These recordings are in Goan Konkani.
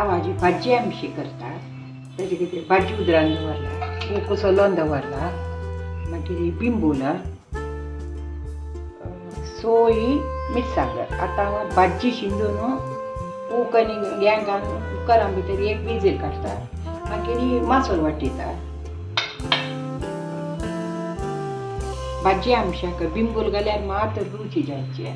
हांव हाजी भाजी आमशी करता. तेजे खातीर भाजी उदरान दवरला, कोको सोलोन दवरला, मागीर बिंबोला, सोय, मिरसांग. आतां हांव भाजी शिंदून कोक आनी हें घालून कुकरान भितर एक विजील काडटा, मागीर मासोल वाटयता. भाजी आमशाक बिंबोल घाल्यार मात रुची जायची.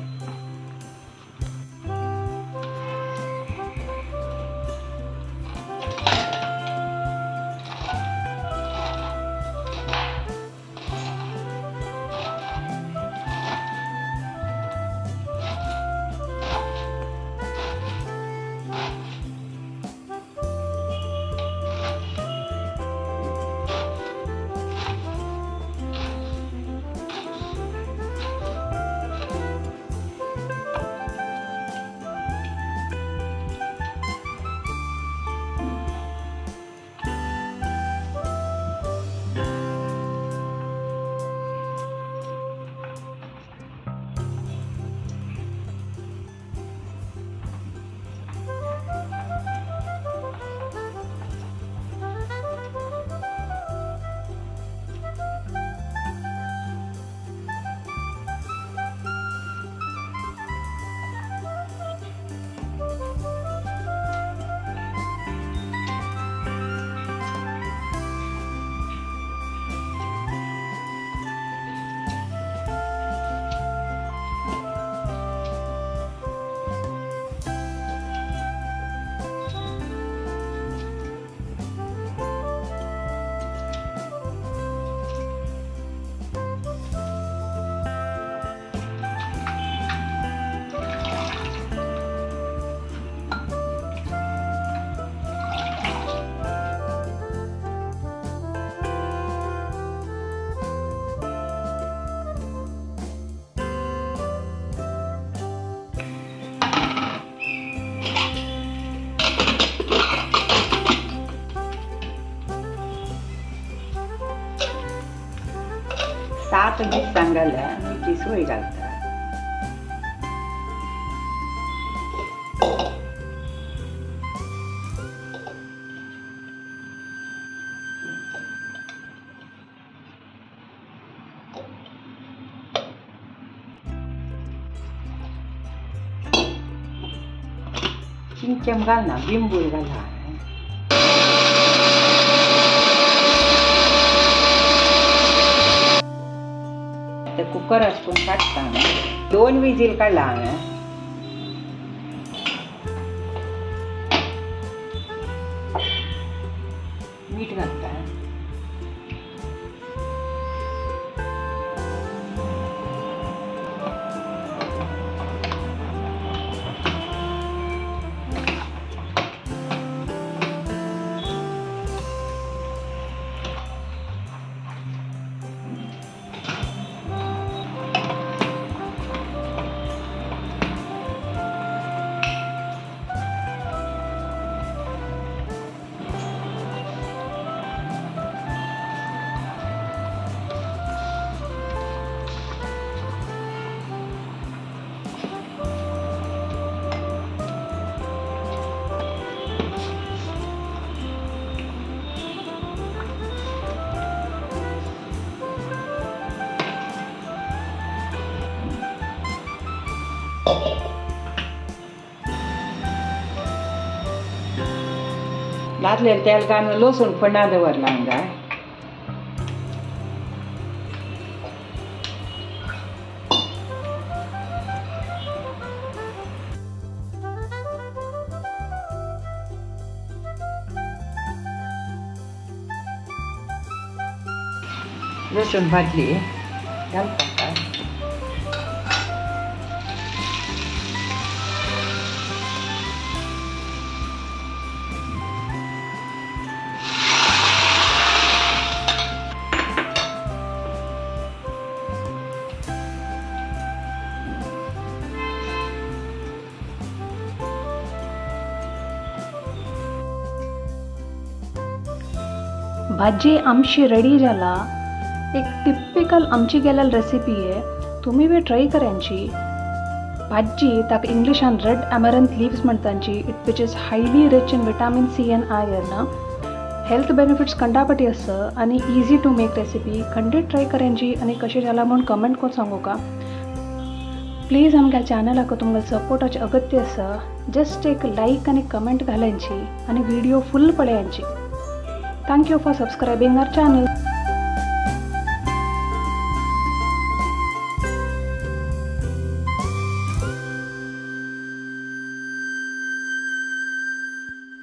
सात मिरसांग घाल्या आनी ती सोय घालता. चिंचम घालना, बिंबूल घालना. कुकर आसपून काडटा हांवें, 2 विजील काडला हांवें. मीठ घालता. लातलें तेल घालून लसूण फोडणा दवरला हांगा. लसूण भाजली घालता. भाजी आमची रेडी जाला. एक टिपिकल आमची गेलेल रेसिपी आहे, तुम्ही बी ट्राय करायची. भाजी ताका इंग्लिशान रेड अमरंथ लीव्स म्हणतांची, it which is highly rich in vitamin C and iron. Health benefits कंडापटी आसा आनी इजी टू मेक रेसिपी. खंडीत ट्राय करांची आनी कशें जाला म्हूण कमेंट करून सांगू का. प्लीज आमच्या चॅनलाक तुमकां सपोर्टाची अगत्य आसा. जस्ट एक लायक आनी कमेंट घालांची आनी व्हिडिओ फुल पळयांची. Thank you for subscribing our channel.